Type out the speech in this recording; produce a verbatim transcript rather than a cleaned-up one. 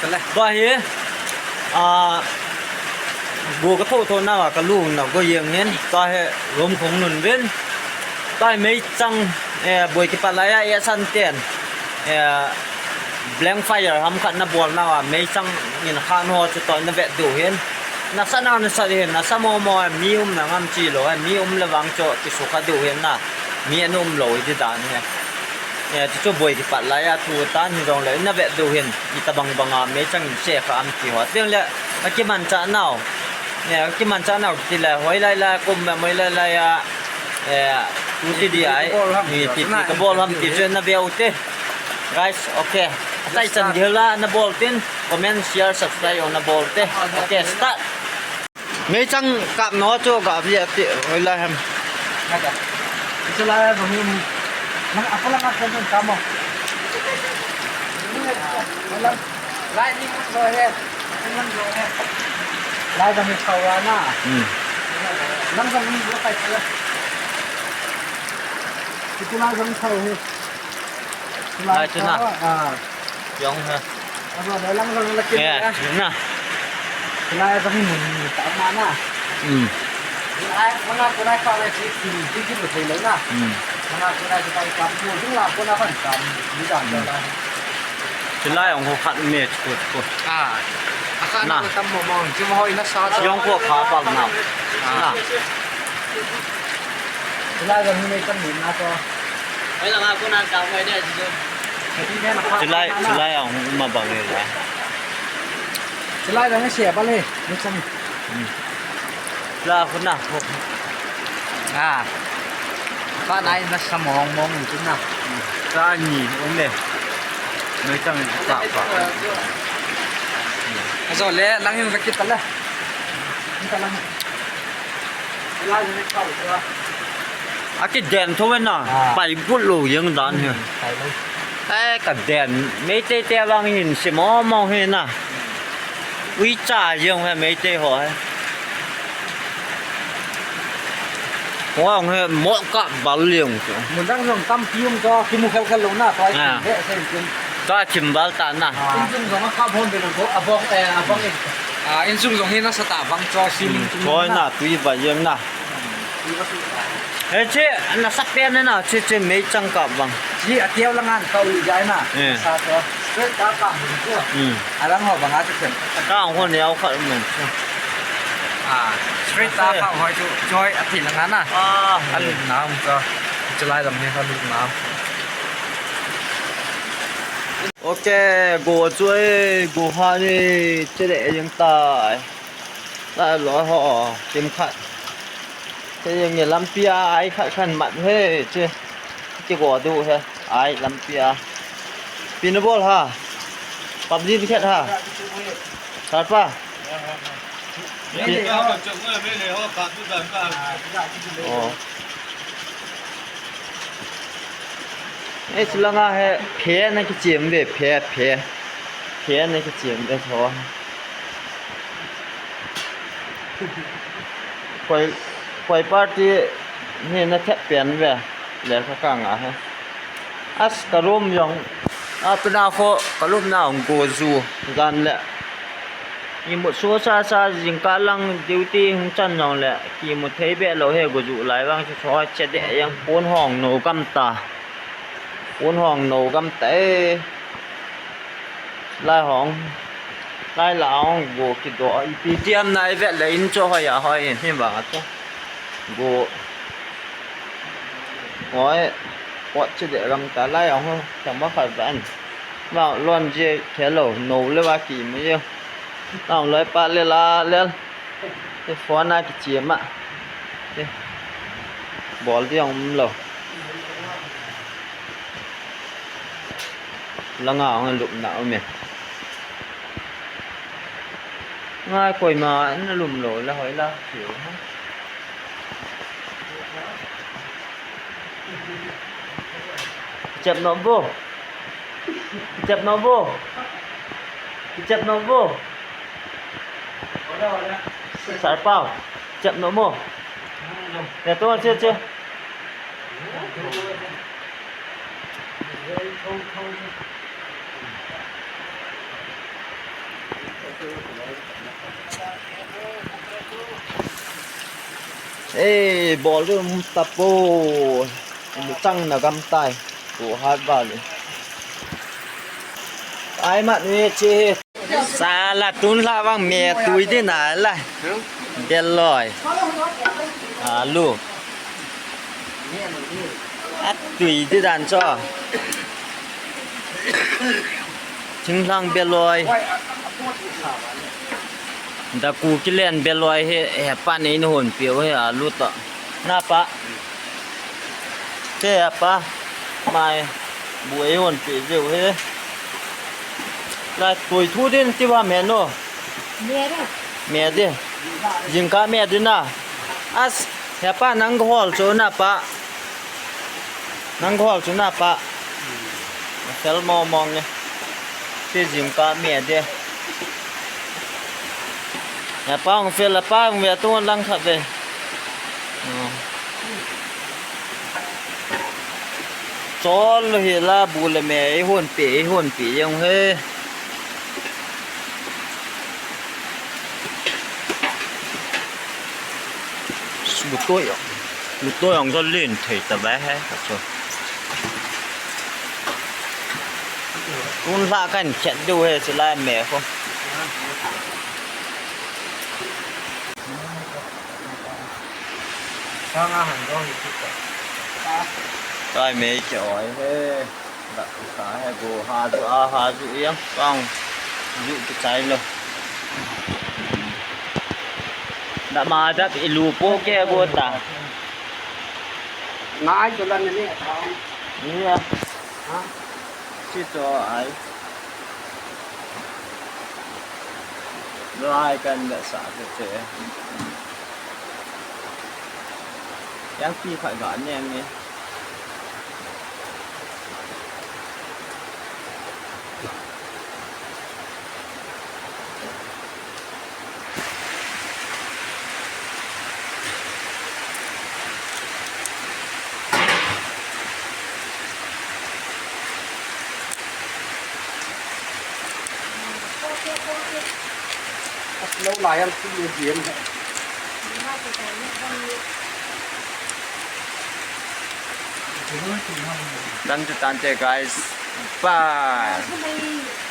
Tua hi, a, go ka tho tho na ka lu na go yeng nen, tua hi rom khong nun ven. Tua hi meichang, eh, boi kipat lai a, eh, san ten, eh, blank fire ham khat na bol na a, meichang in khan ho chu tua na vet diu hin. Na sa na na sa hin, na sa mo mo, mi um na ngam chi lo, mi um le vang chu ki su kha diu hin na, mi an um lo i ti dan hi. Eh, ti chu boi kipat lai a, tu tan hi jong le, na vet diu hin. Ita bang bang a meichang in se kha am ti ho. Tiang le, a kimancha nau. Ne, a kimancha nau ti le, hoi lai lai, kum me moi lai lai a. Eh, tu ti di ai. Bol ham ni ti ti ka bol ham ti chu na veu te. Guys, okay. Sai chan gel la na bol tin, comment, share, subscribe na bol te. Okay, start. Meichang kap no chu ga via ti hoi lai ham. Hata. Chu lai ba mi. Nang apa lang apa nang kamo. Lai ni man go he. Man go he. Lai ba mi khau na. Hmm. Nang ba mi lo kai chu. Chu lai ba mi khau he. Lai chu na. Ah. Yong ha. Abo, dai lang lang la kin. Eh, na. Lai ka mi mun ta ma na. Hmm. Lai ko na ko na ka le ki ki ki ki mo thei lo na. Hmm. Ko na ko na ka ka mo ding la ko na kan ka. Ni da da la. Lai ong ho khat me chu ko. Ah. Aka na tam mo mo, ju mo hoi na sa. Yong ko pha pal na. Ah. Na. Lai ka mi me kan ni na ko. Chulai, chulai ang uma bang ni la. Chulai dang sia bal he, ni chang. Hmm. La khu na khu. Ah. Pa nai na sa mong mong ni na. Sa ni um le. Noi chang sa pa. Ajo le lang yung sakit pala. Ni ka lang. A kiden tho na, ah. Pai bul lo jeng dan hi. Hmm, pai lo. Eh, ka den, Meitei te vang hin si mo mo hi na. Ui cha jeng he Meitei ho he. Ho ang he mo ka bal jeng chu. Mun dang jong tam pi um cho, ki mu khel khel lo na, pai. Ah. He, se kin. Tua chim bal ta na. Ah. Insung jong a kap hon be lo, a bok, eh, a bok in. Ah, insung jong hi na sa ta bang cho, sim. Hmm, insung choi na. Na, tui ba jeng na. Tui ba su ta. Eh, che, na sa pen na, che, che, meichang kap bang. Che, a tiau lang an ka u jai na. Eh. Sa cho. Straight ka kap mun cho. Hmm. A lang ho bang a che chen. Ka ang ho ne au kha mun cho. Ah, straight ka kap ho cho, choi a thi lang an na. Ah. A lut na um cho. Chulai lam hi ka lut na. Ok, go chu e, go ha ni, che le jeng tai. Lai lo ho, kim khat. Che jeng ni lampi a, ai khat khan mat he, che. Che go du he, ai lampi a. Pi na bol ha. PUBG ni khat ha. Sar pa. Pi. Oh. Eh, chulanga he, phe na kichem ve, phe, phe. Phe na kichem ve tho. Koi, koi party ni na thep pen ve, le ka ka nga he. As ka room jong, a pina kho, ka room na hung go ju, gan le. Imut so sa sa jingkah lang duty hung chan jong le, kimu thei be lo he go ju lai vang chu so che de jeng pon hong no gam ta. Pon hong no gam ta e. Lai hong. Lai la hong go kido. Ipi tiam nai vet le in cho hoi a hoi in hi vang a cho. Go. Hoi. Pot che de gam ta lai hong. Chang ma khat van. Ma lon je khelo no le va ki mu ye. Nang loi pa le la le. Te phone a kichi ma. Te. Bol di ong lo. Langa ong lupna um e. Ngai koima na lum lo la hoi la. Chep no bo. Chep no bo. Chep no bo. Sar pau. Chep no mo. Ya to che che. Ei, bol ding um tapoi. Mu chang na gam tai. Ko hat ba le. Ai mat ni che. Sala tun la bang me tui ding na la. Beloi. Alu. Atui ding dan cho. Thinglhang beloi. Daku kilen beloi he, hepa nei na hon peh u he alu to. Na pa. Che pa. Mai. Bu ei hon peh u he. La tui thu ding ti ba me no. Me ding. Jingkah me ding na. As, hepa nang hol chu na pa. Nang hol chu na pa. Fel mo mong e. Ti jingkah me ding. Hepa hung fel a pa hung ve tu lang khat ve. Chol hi la bu le me ei hon peh, ei hon peh jeng he. Lutoi jong, lutoi jong jol len thei ta ve he, ka chu. Tun la kan chet du he, chu lai me ko. Sang a han jong hi ta. Tai me ke oi he. Dak sa he go ha ju a ha ju yang kang ju ki chai lo. Da ma da ilu po ke go ta. Ngai chu lan ni. Ni ya. Ha? Si to ai. Lo ai kan da sa te te. Yang pi khat ga ne nge. Lo lai ang ti diam. Tan te tan te, guys. Bye.